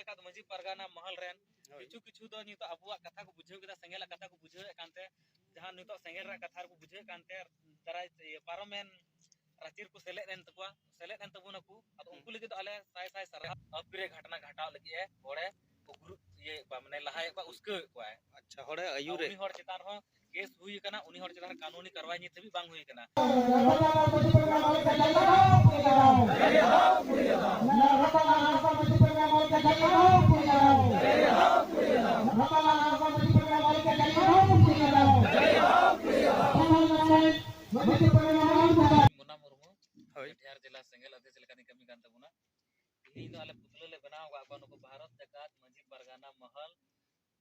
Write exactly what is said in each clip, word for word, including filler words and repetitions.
ᱡᱟᱠᱟᱛ ᱢᱟᱹᱡᱷᱤ ᱯᱟᱨᱜᱟᱱᱟ ᱢᱚᱦᱚᱞ ᱨᱮᱱ ᱦᱳᱭ᱾ ᱠᱤᱪᱷᱩ ᱠᱤᱪᱷᱩ ᱫᱚ ᱱᱤᱛᱚᱜ ᱟᱵᱚᱣᱟᱜ ᱠᱟᱛᱷᱟ ᱠᱚ ᱵᱩᱡᱷᱟᱹᱣ ᱠᱮᱫᱟ, ᱥᱮᱸᱜᱮᱞᱟᱜ ᱠᱟᱛᱷᱟ ᱠᱚ ᱵᱩᱡᱷᱟᱹᱣᱮᱫ ᱠᱟᱱᱛᱮ, ᱡᱟᱦᱟᱸ ᱱᱤᱛᱚᱜ ᱥᱮᱸᱜᱮᱞ ᱨᱮᱭᱟᱜ ᱠᱟᱛᱷᱟ ᱨᱮᱠᱚ ᱵᱩᱡᱷᱟᱹᱣᱮᱫ ᱠᱟᱱᱛᱮ, ᱫᱟᱨᱟᱭ ᱤᱭᱟᱹ ᱯᱟᱨᱚᱢᱮᱱ ᱨᱟᱹᱪᱤ ᱨᱮᱠᱚ ᱥᱮᱞᱮᱫ ᱮᱱ ᱛᱟᱠᱚᱣᱟ, ᱥᱮᱞᱮᱫ ᱮᱱ ᱛᱟᱵᱚᱱᱟᱠᱚ᱾ ᱟᱫᱚ ᱦᱩᱸ᱾ ᱩᱱᱠᱩ ᱞᱟᱹᱜᱤᱫ ᱫᱚ ᱟᱞᱮ ᱥᱟᱭ ᱥᱟᱭ ᱥᱟᱨᱦᱟᱣ᱾ ᱟᱹᱯᱤᱨᱮ ᱜᱷᱟᱴᱱᱟ ᱜᱷᱟᱴᱟᱣ ᱞᱟᱹᱜᱤᱫ ᱮ ᱦᱚᱲᱮ ᱩᱜᱽᱨᱩ ᱤᱭᱟᱹᱭᱮᱫ ᱠᱚᱣᱟ, ᱢᱟᱱᱮ ᱞᱟᱦᱟᱭᱮᱫ ᱠᱚᱣᱟ, ᱩᱥᱠᱟᱹᱣᱮᱫ ᱠᱚᱣᱟᱭ᱾ ᱟᱪᱪᱷᱟ, ᱦᱚᱲᱮ ᱟᱹᱭᱩᱨᱮ᱾ ᱩᱱᱤ ᱦᱚᱲ ᱪᱮᱛᱟᱱ ᱨᱮᱦᱚᱸ ᱠᱮᱥ ᱦᱩᱭ ᱟᱠᱟᱱᱟ, ᱩᱱᱤ ᱦᱚᱲ ᱪᱮᱛᱟᱱ ᱨᱮ ᱠᱟᱹᱱᱩᱱᱤ ᱠᱟᱨᱣᱟᱭ ᱱᱤᱛ ᱫᱷᱟᱹᱵᱤᱡ ᱵᱟᱝ ᱦᱩᱭ ᱟᱠᱟᱱᱟ᱾ ᱢᱩᱱᱟ ᱢᱩᱨᱢᱩ, ᱦᱳᱭ᱾ ᱠᱟᱴᱷᱤᱭᱟᱨ ᱡᱮᱞᱟ ᱥᱮᱸᱜᱮᱞ ᱚᱫᱷᱤᱠᱟᱨᱤ ᱞᱮᱠᱟᱛᱤᱧ ᱠᱟᱹᱢᱤ ᱠᱟᱱ ᱛᱟᱵᱚᱱᱟ᱾ ᱛᱮᱦᱮᱧ ᱫᱚ ᱟᱞᱮ ᱯᱩᱛᱞᱟᱹ ᱞᱮ ᱵᱮᱱᱟᱣ ᱟᱠᱟᱫ ᱠᱚᱣᱟ, ᱱᱩᱠᱩ ᱵᱷᱟᱨᱚᱛ ᱡᱟᱠᱟᱛ ᱢᱟᱹᱡᱷᱤ ᱯᱟᱨᱜᱟᱱᱟ ᱢᱚᱦᱚᱞ,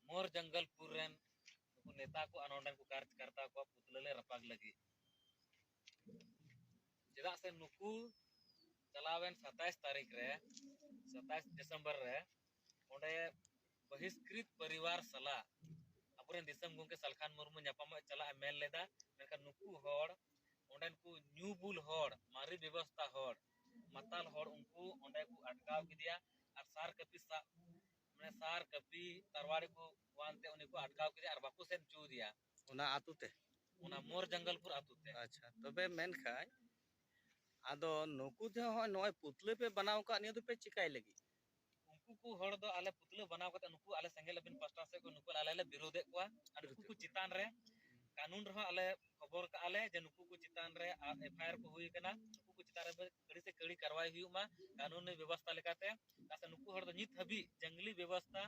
ᱢᱳᱨ ᱡᱚᱝᱜᱚᱞᱯᱩᱨ ᱨᱮᱱ ᱱᱩᱠᱩ ᱱᱮᱛᱟ ᱠᱚ ᱟᱨ ᱱᱚᱰᱮᱱ ᱠᱚ ᱠᱟᱨᱡᱽᱠᱟᱨᱛᱟ ᱠᱚᱣᱟᱜ ᱯᱩᱛᱞᱟᱹ ᱞᱮ ᱨᱟᱯᱟᱜ ᱞᱟᱹᱜᱤᱫ᱾ ᱪᱮᱫᱟᱜ ᱥᱮ ᱱᱩᱠᱩ ᱪᱟᱞᱟᱣᱮᱱ ᱥᱟᱛᱟᱭᱤᱥ ᱛᱟᱹᱨᱤᱠᱷ ᱨᱮ, ᱥᱟᱛᱟᱭᱤᱥ ᱰᱤᱥᱮᱢᱵᱚᱨ ᱨᱮ ᱚᱸᱰᱮ ᱵᱚᱦᱤᱥᱠᱨᱤᱛ ᱯᱚᱨᱤᱵᱟᱨ ᱥᱟᱞᱟᱜ ᱟᱵᱚᱨᱮᱱ ᱫᱤᱥᱚᱢ ᱜᱚᱢᱠᱮ ᱥᱟᱞᱠᱷᱟᱱ ᱢᱩᱨᱢᱩ ᱧᱟᱯᱟᱢᱚᱜ ᱮ ᱪᱟᱞᱟᱜ ᱮ ᱢᱮᱱ ᱞᱮᱫᱟ, ᱢᱮᱱᱠᱷᱟᱱ ᱱᱩᱠᱩ ᱦᱚᱲ, ᱚᱸᱰᱮᱱ ᱠᱚ ᱧᱩ ᱵᱩᱞ ᱦᱚᱲ, ᱢᱟᱨᱮ ᱵᱮᱵᱚᱥᱛᱟ ᱦᱚᱲ, ᱢᱟᱛᱟᱞ ᱦᱚᱲ, ᱩᱱᱠᱩ ᱚᱸᱰᱮ ᱠᱚ ᱟᱴᱠᱟᱣ ᱠᱮᱫᱮᱭᱟ ᱟᱨ ᱥᱟᱨ ᱠᱟᱹᱯᱤ ᱥᱟᱵ, ᱢᱟᱱᱮ ᱥᱟᱨ ᱠᱟᱹᱯᱤ ᱛᱟᱨᱣᱟᱲᱤ ᱠᱚ ᱟᱱᱛᱮ ᱩᱱᱤ ᱠᱚ ᱟᱴᱠᱟᱣ ᱠᱮᱫᱮᱭᱟ ᱟᱨ ᱵᱟᱠᱚ ᱥᱮᱱ ᱦᱚᱪᱚ ᱟᱫᱮᱭᱟ᱾ ᱚᱱᱟ ᱟᱛᱳ ᱛᱮ? ᱚᱱᱟ ᱢᱳᱨ ᱡᱚᱝᱜᱚᱞᱯᱩᱨ ᱟᱛᱳ ᱛᱮ᱾ ᱟᱪᱪᱷᱟ, ᱛᱚᱵᱮ ᱢᱮᱱᱠᱷᱟᱱ ᱟᱫᱚ ᱱᱩᱠᱩ ᱡᱟᱦᱟᱸ ᱦᱚᱸᱜᱼᱚᱭ ᱱᱚᱜᱼᱚᱭ ᱯᱩᱛᱞᱟᱹ ᱯᱮ ᱵᱮᱱᱟᱣ ᱟᱠᱟᱫ, ᱱᱤᱭᱟᱹ ᱫᱚᱯᱮ ᱪᱤᱠᱟᱹᱭ ᱞᱟᱹᱜᱤᱫ? ᱩᱱᱠᱩ ᱠᱚ ᱦᱚᱲ ᱫᱚ ᱟᱞᱮ ᱯᱩᱛᱞᱟᱹ ᱵᱮᱱᱟᱣ ᱠᱟᱛᱮ ᱱᱩᱠᱩ ᱟᱞᱮ ᱥᱮᱸᱜᱮᱞ ᱟᱹᱵᱤᱱ ᱯᱟᱥᱴᱟ ᱥᱮᱫ ᱠᱷᱚᱱ ᱱᱩᱠᱩ ᱟᱞᱮ ᱞᱮ ᱵᱤᱨᱳᱫᱮᱫ ᱠᱚᱣᱟ᱾ ᱟᱨ ᱱᱩᱠᱩ ᱠᱚ ᱪᱮᱛᱟᱱ ᱨᱮ ᱠᱟᱹᱱᱩᱱ ᱨᱮᱦᱚᱸ ᱟᱞᱮ ᱠᱷᱚᱵᱚᱨ ᱠᱟᱜᱼᱟ ᱞᱮ ᱡᱮ ᱱᱩᱠᱩ ᱠᱚ ᱪᱮᱛᱟᱱ ᱨᱮ ᱟᱨ ᱮᱯᱷ ᱟᱭ ᱟᱨ ᱠᱚ ᱦᱩᱭ ᱟᱠᱟᱱᱟ, ᱱᱩᱠᱩ ᱠᱚ ᱪᱮᱛᱟᱱ ᱨᱮ ᱠᱟᱹᱲᱤ ᱥᱮ ᱠᱟᱹᱲᱤ ᱠᱟᱨᱣᱟᱭ ᱦᱩᱭᱩᱜ ᱢᱟ ᱠᱟᱹᱱᱩᱱᱤ ᱵᱮᱵᱚᱥᱛᱟ ᱞᱮᱠᱟᱛᱮ᱾ ᱪᱮᱫᱟᱜ ᱥᱮ ᱱᱩᱠᱩ ᱦᱚᱲ ᱫᱚ ᱱᱤᱛ ᱦᱟᱹᱵᱤᱡ ᱡᱟᱝᱞᱤ ᱵᱮᱵᱚᱥᱛᱟ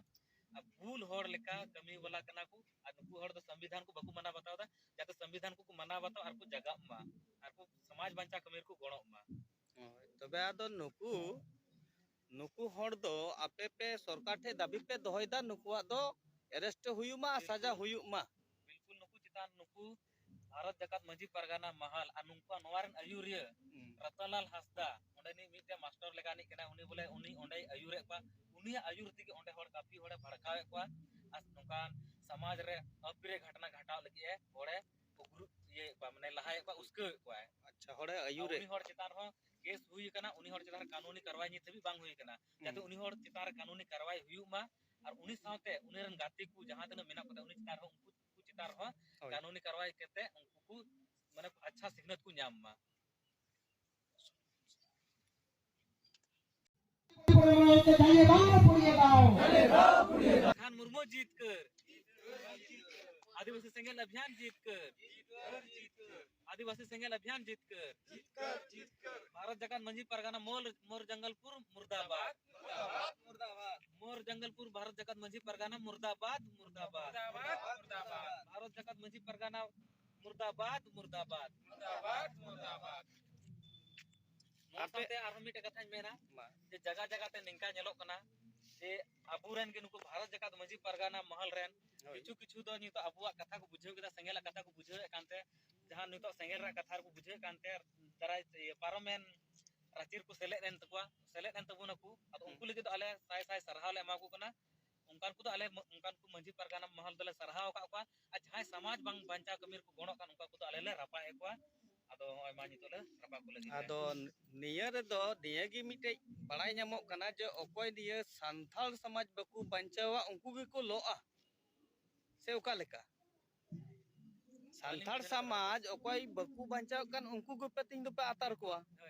ᱟᱨ ᱵᱷᱩᱞ ᱦᱚᱲ ᱞᱮᱠᱟ ᱠᱟᱹᱢᱤ ᱵᱟᱞᱟ ᱠᱟᱱᱟ ᱠᱚ᱾ ᱟᱨ ᱱᱩᱠᱩ ᱦᱚᱲ ᱫᱚ ᱥᱚᱝᱵᱤᱫᱷᱟᱱ ᱠᱚ ᱵᱟᱠᱚ ᱢᱟᱱᱟᱣ ᱵᱟᱛᱟᱣ ᱮᱫᱟ, ᱡᱟᱛᱮ ᱥᱚᱝᱵᱤᱫᱷᱟᱱ ᱠᱚᱠᱚ ᱢᱟᱱᱟᱣ ᱵᱟᱛᱟᱣ ᱟᱨ ᱠᱚ ᱡᱟᱜᱟᱜ ᱢᱟ ᱟᱨ ᱠᱚ ᱥᱚᱢᱟᱡᱽ ᱵᱟᱧᱪᱟᱣ ᱠᱟᱹᱢᱤ ᱨᱮᱠᱚ ᱜᱚᱲᱚᱜ ᱢᱟ᱾ ᱦᱳᱭ, ᱛᱚᱵᱮ ᱟᱫᱚ ᱱᱩᱠᱩ, ᱱᱩᱠᱩ ᱦᱚᱲ ᱫᱚ ᱟᱯᱮ ᱯᱮ ᱥᱚᱨᱠᱟᱨ ᱴᱷᱮᱱ ᱫᱟᱹᱵᱤ ᱯᱮ ᱫᱚᱦᱚᱭᱮᱫᱟ ᱱᱩᱠᱩᱣᱟᱜ ᱫᱚ ᱮᱨᱮᱥᱴ ᱦᱩᱭᱩᱜ ᱢᱟ, ᱥᱟᱡᱟ ᱵᱤᱞᱠᱩᱞ᱾ ᱦᱩᱭᱩᱜ ᱢᱟ? ᱵᱤᱞᱠᱩᱞ, ᱱᱩᱠᱩ ᱪᱮᱛᱟᱱ, ᱱᱩᱠᱩ ᱵᱷᱟᱨᱚᱛ ᱡᱟᱠᱟᱛ ᱢᱟᱹᱡᱷᱤ ᱯᱟᱨᱜᱟᱱᱟ ᱢᱟᱦᱟᱞ ᱟᱨ ᱱᱩᱠᱩᱣᱟᱜ ᱱᱚᱣᱟ ᱨᱮᱱ ᱟᱹᱭᱩᱨᱤᱭᱟᱹ ᱦᱩᱸ᱾ ᱨᱚᱛᱚᱱᱞᱟᱞ ᱦᱟᱸᱥᱫᱟ, ᱚᱸᱰᱮᱱᱤᱡ ᱢᱤᱫᱴᱮᱱ ᱢᱟᱥᱴᱚᱨ ᱞᱮᱠᱟᱱᱤᱡ ᱠᱟᱱᱟᱭ, ᱩᱱᱤ ᱵᱚᱞᱮ ᱩᱱᱤ ᱚᱸᱰᱮᱭ ᱟᱹᱭᱩᱨᱮᱫ ᱠᱚᱣᱟ, ᱩᱱᱤᱭᱟᱜ ᱟᱹᱭᱩᱨ ᱛᱮᱜᱮ ᱚᱸᱰᱮ ᱦᱚᱲ ᱠᱟᱹᱯᱤ ᱦᱚᱲᱮ ᱵᱷᱟᱲᱠᱟᱣᱮᱫ ᱠᱚᱣᱟ᱾ ᱟᱨ ᱱᱚᱝᱠᱟᱱ ᱥᱚᱢᱟᱡᱽ ᱨᱮ ᱟᱹᱯᱤᱨᱮ ᱜᱷᱟᱴᱱᱟ ᱜᱷᱟᱴᱟᱣ ᱞᱟᱹᱜᱤᱫ ᱮ ᱦᱚᱲᱮ ᱩᱜᱽᱨᱩ ᱤᱭᱟᱹᱭᱮᱫ ᱠᱚᱣᱟ, ᱢᱟᱱᱮ ᱞᱟᱦᱟᱭᱮᱫ ᱠᱚᱣᱟ, ᱩᱥᱠᱟᱹᱣᱮᱫ ᱠᱚᱣᱟᱭ᱾ ᱟᱪᱪᱷᱟ, ᱦᱚᱲᱮ ᱟᱹᱭᱩᱨᱮᱫ ᱩᱱᱤ ᱦᱚᱲ ᱪᱮᱛᱟᱱ ᱨᱮᱦᱚᱸ ᱠᱮᱥ ᱦᱩᱭ ᱟᱠᱟᱱᱟ, ᱩᱱᱤ ᱦᱚᱲ ᱪᱮᱛᱟᱱ ᱨᱮ ᱠᱟᱹᱱᱩᱱᱤ ᱠᱟᱨᱣᱟᱭ ᱱᱤᱛ ᱦᱟᱹᱵᱤᱡ ᱵᱟᱝ ᱦᱩᱭ ᱟᱠᱟᱱᱟ᱾ ᱡᱟᱛᱮ ᱦᱩᱸ᱾ ᱩᱱᱤ ᱦᱚᱲ ᱪᱮᱛᱟᱱ ᱨᱮ ᱠᱟᱹᱱᱩᱱᱤ ᱠᱟᱨᱣᱟᱭ ᱦᱩᱭᱩᱜ ᱢᱟ, ᱟᱨ ᱩᱱᱤ ᱥᱟᱶᱛᱮ ᱩᱱᱤ ᱨᱮᱱ ᱜᱟᱛᱮ ᱠᱚ ᱡᱟᱦᱟᱸ ᱛᱤᱱᱟᱹᱜ ᱢᱮᱱᱟᱜ ᱠᱚᱛᱟ, ᱩᱱᱤ ᱪᱮᱛᱟᱱ ᱨᱮᱦᱚᱸ, ᱩᱱᱠᱩ, ᱩᱱᱠᱩ ᱪᱮᱛᱟᱱ ᱨᱮᱦᱚᱸ ᱦᱳᱭ᱾ ᱠᱟᱹᱱᱩᱱᱤ ᱠᱟᱨᱣᱟᱭ ᱠᱟᱛᱮ ᱩᱱᱠᱩ ᱠᱚ, ᱢᱟᱱᱮ, ᱟᱪᱪᱷᱟ ᱥᱤᱠᱷᱱᱟᱹᱛ ᱠᱚ ᱧᱟᱢ ᱢᱟ᱾ ᱠᱷᱟᱱ ᱢᱩᱨᱢᱩ ᱡᱤᱛᱠᱟᱹᱨ। ᱟᱹᱫᱤᱵᱟᱹᱥᱤ ᱥᱮᱸᱜᱮᱞ ᱚᱵᱷᱤᱭᱟᱱ ᱡᱤᱛᱠᱟᱹᱨ। ᱟᱹᱫᱤᱵᱟᱹᱥᱤ ᱥᱮᱸᱜᱮᱞ ᱚᱵᱷᱤᱭᱟᱱ ᱡᱤᱛᱠᱟᱹᱨ। ᱵᱷᱟᱨᱚᱛ ᱡᱟᱠᱟᱛ ᱢᱟᱹᱡᱷᱤ ᱯᱟᱨᱜᱟᱱᱟ ᱢᱳᱨ, ᱢᱳᱨ ᱡᱚᱝᱜᱚᱞᱯᱩᱨ ᱢᱩᱨᱫᱟᱵᱟᱫ। ᱢᱳᱨ ᱡᱚᱝᱜᱚᱞᱯᱩᱨ ᱵᱷᱟᱨᱚᱛ ᱡᱟᱠᱟᱛ ᱢᱟᱹᱡᱷᱤ ᱯᱟᱨᱜᱟᱱᱟ ᱢᱩᱨᱫᱟᱵᱟᱫ, ᱢᱩᱨᱫᱟᱵᱟᱫ। ᱵᱷᱟᱨᱚᱛ ᱡᱟᱠᱟᱛ ᱢᱟᱹᱡᱷᱤ ᱯᱟᱨᱜᱟᱱᱟ ᱢᱩᱨᱫᱟᱵᱟᱫ, ᱢᱩᱨᱫᱟᱵᱟᱫ। ᱱᱚᱣᱟ ᱟᱯᱮ ᱥᱟᱶᱛᱮ ᱟᱨᱦᱚᱸ ᱢᱤᱫᱴᱮᱡ ᱠᱟᱛᱷᱟᱧ ᱢᱮᱱᱟ ᱢᱟ᱾ ᱡᱮ ᱡᱟᱭᱜᱟ ᱡᱟᱭᱜᱟ ᱛᱮ ᱱᱤᱝᱠᱟ ᱧᱮᱞᱚᱜ ᱠᱟᱱᱟ ᱡᱮ ᱟᱵᱚᱨᱮᱱ ᱜᱮ ᱱᱩᱠᱩ ᱵᱷᱟᱨᱚᱛ ᱡᱟᱠᱟᱛ ᱢᱟᱹᱡᱷᱤ ᱯᱟᱨᱜᱟᱱᱟ ᱢᱚᱦᱚᱞ ᱨᱮᱱ ᱦᱳᱭ᱾ ᱠᱤᱪᱷᱩ ᱠᱤᱪᱷᱩ ᱫᱚ ᱱᱤᱛᱚᱜ ᱟᱵᱚᱣᱟᱜ ᱠᱟᱛᱷᱟ ᱠᱚ ᱵᱩᱡᱷᱟᱹᱣ ᱠᱮᱫᱟ, ᱥᱮᱸᱜᱮᱞᱟᱜ ᱠᱟᱛᱷᱟ ᱠᱚ ᱵᱩᱡᱷᱟᱹᱣᱮᱫ ᱠᱟᱱᱛᱮ, ᱡᱟᱦᱟᱸ ᱱᱤᱛᱚᱜ ᱥᱮᱸᱜᱮᱞ ᱨᱮᱭᱟᱜ ᱠᱟᱛᱷᱟ ᱠᱚ ᱵᱩᱡᱷᱟᱹᱣᱮᱫ ᱠᱟᱱᱛᱮ, ᱫᱟᱨᱟᱭ ᱤᱭᱟᱹ ᱯᱟᱨᱚᱢᱮᱱ ᱨᱟᱹᱪᱤ ᱨᱮᱠᱚ ᱥᱮᱞᱮᱫ ᱮᱱ ᱛᱟᱠᱚᱣᱟ, ᱥᱮᱞᱮᱫ ᱮᱱ ᱛᱟᱵᱚᱱᱟᱠᱚ᱾ ᱟᱫᱚ ᱦᱩᱸ᱾ ᱩᱱᱠᱩ ᱞᱟᱹᱜᱤᱫ ᱫᱚ ᱟᱞᱮ ᱥᱟᱭ ᱥᱟᱭ ᱥᱟᱨᱦᱟᱣ ᱞᱮ ᱮᱢᱟ ᱠᱚ ᱠᱟᱱᱟ᱾ ᱚᱱᱠᱟᱱ ᱠᱚᱫᱚ ᱟᱞᱮ ᱢ-, ᱚᱱᱠᱟᱱ ᱠᱚ ᱢᱟᱹᱡᱷᱤ ᱯᱟᱨᱜᱟᱱᱟ ᱢᱚᱦᱚᱞ ᱫᱚᱞᱮ ᱥᱟᱨᱦᱟᱣ ᱟᱠᱟᱫ ᱠᱚᱣᱟ᱾ ᱟᱨ ᱡᱟᱦᱟᱸᱭ ᱥᱚᱢᱟᱡᱽ ᱵᱟᱝ ᱵᱟᱧᱪᱟᱣ ᱠᱟᱹᱢᱤ ᱨᱮᱠᱚ ᱜᱚᱲᱚᱜ ᱠᱟᱱ, ᱚᱱᱠᱟ ᱠᱚᱫᱚ ᱟᱞᱮ ᱞᱮ ᱨᱟᱯᱟᱜ ᱮᱫ ᱠᱚᱣᱟ᱾ ᱟᱫᱚ ᱱᱚᱜᱼᱚᱭ ᱢᱟ ᱱᱤᱛᱚᱜ ᱞᱮ ᱨᱟᱯᱟᱜ ᱠᱚ ᱞᱟᱹᱜᱤᱫ ᱞᱮ᱾ ᱟᱫᱚ ᱱᱤᱭᱟᱹ ᱨᱮᱫᱚ ᱱᱤᱭᱟᱹ ᱜᱮ ᱢᱤᱫᱴᱮᱡ ᱵᱟᱲᱟᱭ ᱧᱟᱢᱚᱜ ᱠᱟᱱᱟ ᱡᱮ ᱚᱠᱚᱭ ᱱᱤᱭᱟᱹ ᱥᱟᱱᱛᱟᱲ ᱥᱚᱢᱟᱡᱽ ᱵᱟᱠᱚ ᱵᱟᱧᱪᱟᱣᱟ, ᱩᱱᱠᱩ ᱜᱮᱠᱚ ᱞᱚᱜᱼᱟ, ᱥᱮ ᱚᱠᱟ ᱞᱮᱠᱟ? ᱥᱟᱱᱛᱟᱲ ᱥᱚᱢᱟᱡᱽ ᱚᱠᱚᱭ ᱵᱟᱠᱚ ᱵᱟᱧᱪᱟᱣ ᱠᱟᱱ, ᱩᱱᱠᱩ ᱜᱮᱯᱮ ᱛᱮᱦᱮᱧ ᱫᱚᱯᱮ ᱟᱛᱟᱨ ᱠᱚᱣᱟ᱾